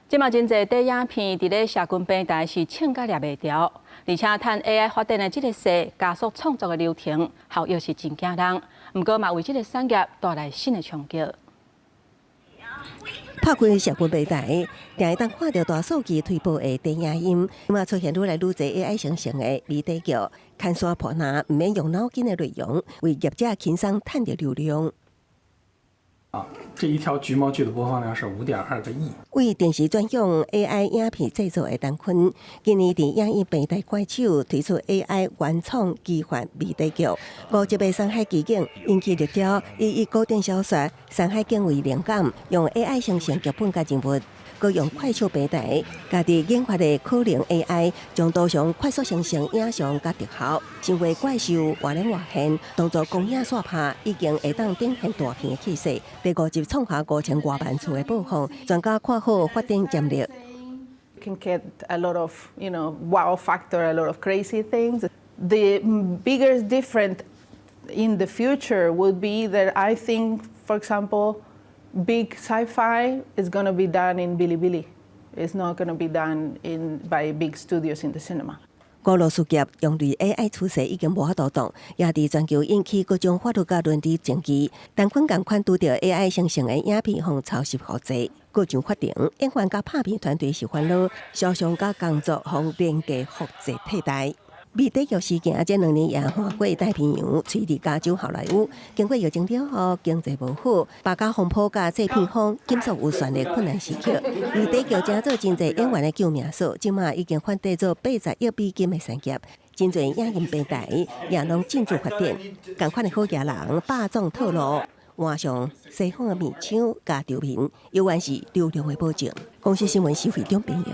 這馬真濟短影片佇咧社群平台是衝甲掠袂牢，而且趁 AI 發展的這个勢，加速創作的流程，效益是真驚人。毋過嘛，為這个產業帶來新的衝擊。拍開社群平台，定會當看著大數據推播的短影音，嘛出現愈來愈濟 AI 生成的謎底劇，牽線破難，毋免用腦筋的內容，為業者輕鬆趁著流量。啊，這一條橘貓劇的播放量是5.2個億。為電視專用 AI 影片製作的陳坤，今年佇影音平台怪手推出 AI 原創奇幻謎底劇，五集的《山海奇境》引起熱潮，伊以古典小說《山海經》為靈感，用 AI 生成劇本佮人物，閣用快手平台家己研發的可靈 AI，將圖像快速生成影像佮特效，成為怪獸活靈活現，當作光影煞拍，已經會當展現大片的氣勢。第五集創下5000外萬次的播放，專家看好發展潛力。 Can get a lot of wow factor, a lot of crazy things. The biggest difference in the future would be that I think, for example, big sci-fi is going to be done in Bilibili. It's not going to be done by big studios in the cinema. 娛樂事業用類 AI 趨勢已經無法度擋，也佇全球引起各種法律佮倫理爭議。陳坤仝款拄著 AI 生成的影片予抄襲負責，告上法庭，演員佮拍片團隊受煩惱，肖像佮工作予廉價複製替代。謎底劇事件這兩年也橫過太平洋，吹佇加州好萊塢。經過疫情了後，經濟無好，白加風波佮製片方緊縮預算的困難時刻，謎底劇成做真濟演員的救命索，這馬已經發展做80億美金的產業。真濟影音平台也攏進駐發展，仝款的好額人霸總套路，換上西方的面腔佮場面，猶原是流量的保證。公視新聞施惠中編譯。